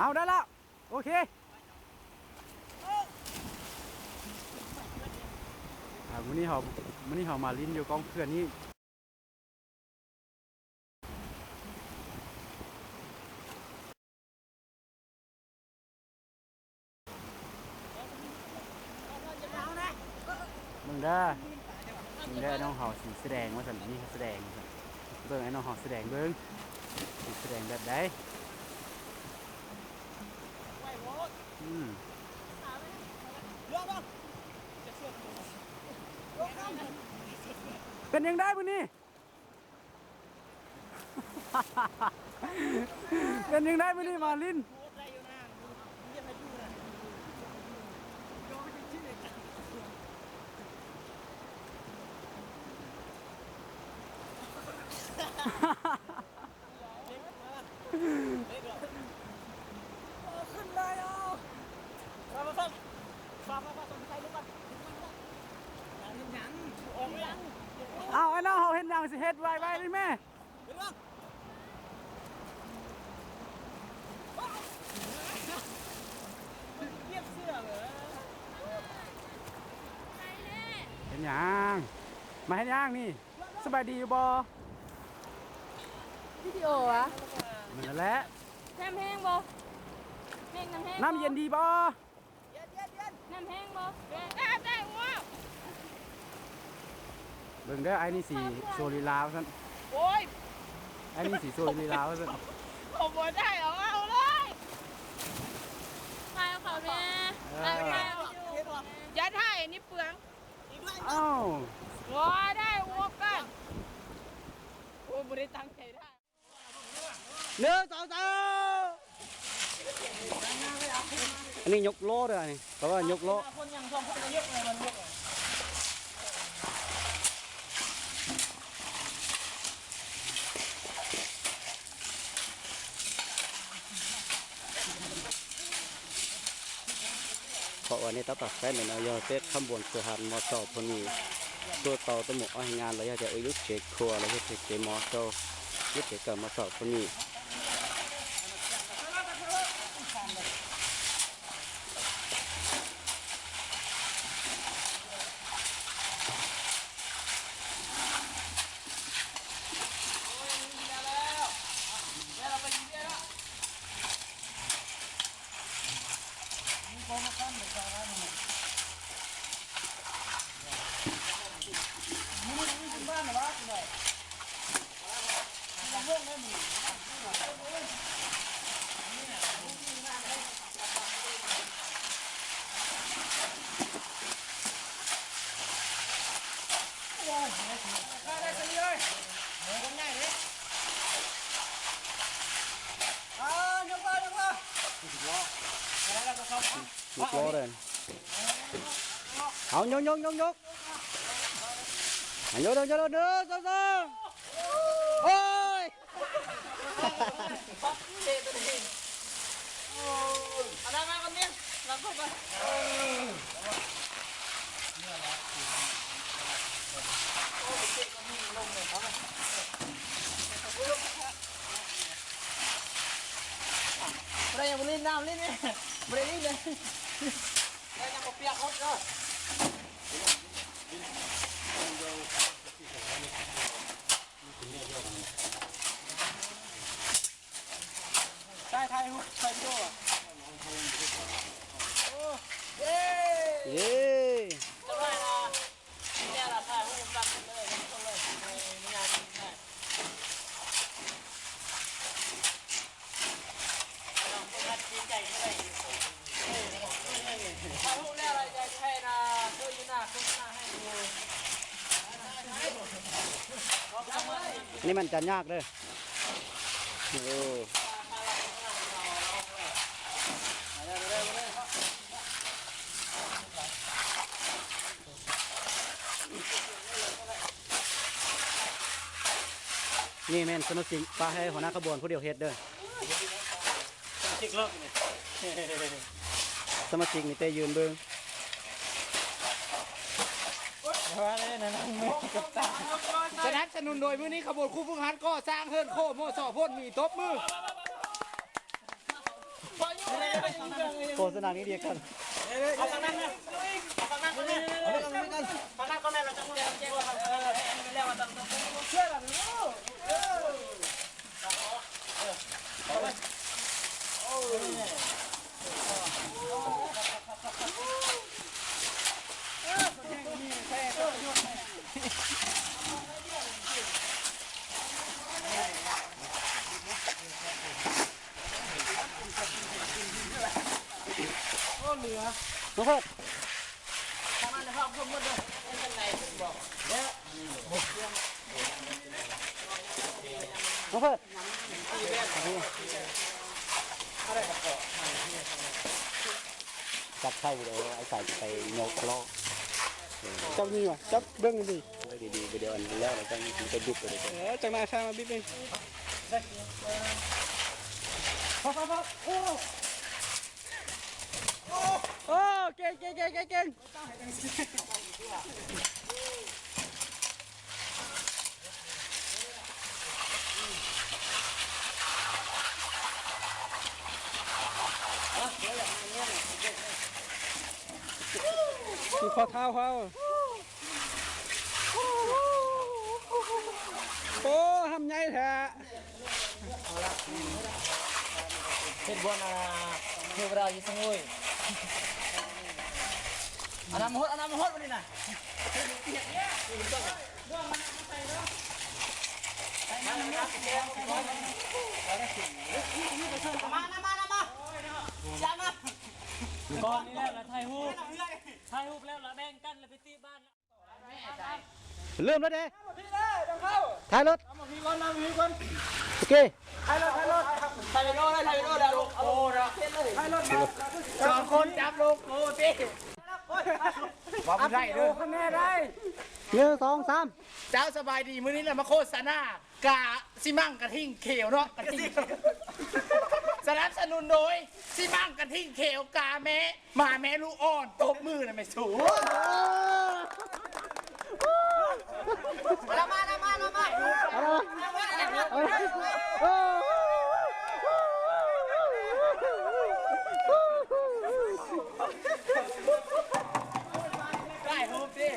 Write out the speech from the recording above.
ເອົາ ໄດ້ແລ້ວ ໂອເຄ ອ່າ ມື້ນີ້ເຮົາ ມື້ນີ້ເຮົາມາຫຼິ້ນຢູ່ກ້ອງເຂື່ອນນີ້. ເບິ່ງເດີ ເບິ່ງເດີ ນ້ອງເຮົາຊິສະແດງວ່າຊັ້ນ ນີ້ສະແດງວ່າຊັ້ນ ເບິ່ງໄອ້ນ້ອງເຮົາສະແດງເບິ່ງ ຊິສະແດງແບບໃດ ອືມ ເປັນຈັ່ງໃດມື້ນີ້? ເປັນຈັ່ງໃດມື້ນີ້ມາລິນ? ຂຶ້ນເລີຍເອົາ ເອົາ ໄອ້ນ້ອງເຮົາເຮັດຫຍັງ ຊິເຮັດໄວໆນີ້ແມ່ ເຮັດຫຍັງ ມາເຮັດຫຍັງນີ້ ສະບາຍດີຢູ່ບໍ່? ວິດີໂອຫວາ? ແມ່ນແຫຼະ ນ້ຳແຮງບໍ່? ແມ່ນ ນ້ຳແຮງ ນ້ຳເຢັນດີບໍ່? ນ້ຳແຮງບໍ່? ເບິ່ງເດີ ອ້າຍນີ້ຊິໂຊລີລາວ່າຊັ້ນ ໂອ້ຍ ອ້າຍນີ້ຊິໂຊລີລາວ່າຊັ້ນ ເຂົາບໍ່ໄດ້ເອົາ ເອົາເລີຍ ຖ່າຍເອົາເຂົາແດ່ ເອີ ຖ່າຍເອົາ ຢ່າຖ່າຍ ອັນນີ້ເປືອງ ເອົ້າ ບໍ່ໄດ້ ໂອ້ ກັນ ໂອ້ ບໍ່ໄດ້ຕັ້ງໃຈຖ່າຍ. ໜຶ່ງ ສອງ ສາມ ອັນນີ້ຍົກລໍ້ເດີ ອັນນີ້ ເພາະວ່າຍົກລໍ້ ເພາະວ່າໃນຕາປາກແຊນເນາະ ເຮົາເຮັດຂະບວນຄືຫາດມໍຊໍພຸ້ນນີ້ ຕົວເຕົາຕົວໝູ່ອອກແຮງງານ ແລ້ວເຮັດເຮັດຢູ່ເຂດຄົວ ແລ້ວເຮັດເຂດມໍຊໍ ຢູ່ເຂດເກົ່າມໍຊໍພຸ້ນນີ້. ຍົກລໍ້ເດີ ເອົາ ຍົກ ຍົກ ຍົກ ຍົກ ຍົກ ຍົກ ໜຶ່ງ ສອງ ສາມ ໂອ້ຍ. ບໍ່ໄດ້ຫຍັງ ບໍ່ຫຼິ້ນນ້ຳ ຫຼິ້ນແມ່ ບໍ່ໄດ້ຫຼິ້ນເລີຍ ໄດ້ນ້ຳບໍ່ປຽກໝົດເດີ. ຖ່າຍ ຖ່າຍຮູບ ຖ່າຍວິດີໂອ ເຢ້ ເຢ້ ອັນນີ້ມັນຈະຍາກເດີ ໂອ້ ນີ້ແມ່ນສະມາຊິກ ປະໃຫ້ຫົວໜ້າຂະບວນຜູ້ດຽວເຮັດເດີ ສະມາຊິກມີແຕ່ຢືນເບິ່ງ ສະໜັບສະໜູນໂດຍ ມື້ນີ້ຂະບວນຄູຝຶກຫັດກໍ່ສ້າງເຮືອນໂຄ ມໍຊໍ ໂພນມີ ຕົບມື. ເວົ້າ ໂຄສະນານີ້ດີຄັກ. ເອົາທາງນັ້ນນະ ເອົາທາງນັ້ນກ່ອນນະ ເອົາທາງນັ້ນກ່ອນນະ ເຮົາຈະເອົາແລ້ວ ເອີ ໃຫ້ມັນແລ້ວ ໂອ້ ເຫຼືອ ນ້ອງເພິດ ນ້ອງເພິດ ຈັບຖ່າຍວິດີໂອ ອາໄສໄປຍົກລໍ້ ຈັບນີ້ຫວາ ຈັບເບິ່ງດີ ເບິ່ງດີໆ ວິດີໂອອັນແລ້ວ ແລ້ວຈັ່ງໄປບິດໄປເລີຍ ເອີ ຈັ່ງນາຍຊາຍມາບິດເອງ ໂອ້ ເກັ່ງໆໆໆໆ. ມີຂໍ້ເທົ້າເຮົາ ໂອ້ ຫຳໃຫຍ່ແທ້. ເຮັດບ່ອນ ອາ ເທວະດາຢູ່ສະຫງວຍ ອານາມາຫົດ ອານາມາຫົດ ວັນນີ້ນະ ມາ ມາ ມາ ມາ ມາ ມາ ກ່ອນນີ້ແລ້ວລະຖ່າຍຮູບ ຖ່າຍຮູບແລ້ວລະແບ່ງກັນລະໄປຕີບ້ານ. ເລີ່ມແລ້ວເດ້ ຖ່າຍລົດ ໂອເຄ ຖ່າຍລົດ ຖ່າຍລົດ ຖ່າຍວິດີໂອເລີຍ ຖ່າຍວິດີໂອເລີຍ ໂອ້ ຖ່າຍລົດ ສອງຄົນຈັບລົງ ໂອ້ ຕິ ວ່າບໍ່ໄດ້ເດີ ໜຶ່ງ ສອງ ສາມ ເຈົ້າສະບາຍດີ ມື້ນີ້ລະມາໂຄສະນາ ກາຊິມັງກະທິ່ງຂຽວເນາະ ກະທິ່ງຂຽວ ສະໜັບສະໜູນໂດຍ ຊິມັງກະທິ່ງຂຽວ ກາແມ້ ໝາແມ້ລູກອ່ອນ ຕົບມືນະແມ່ສູ ມາ ມາ ມາ ມາ ມາ ເອົາລະ ເອົາລະ ເອົາລະ ຖ່າຍຮູບຕິ.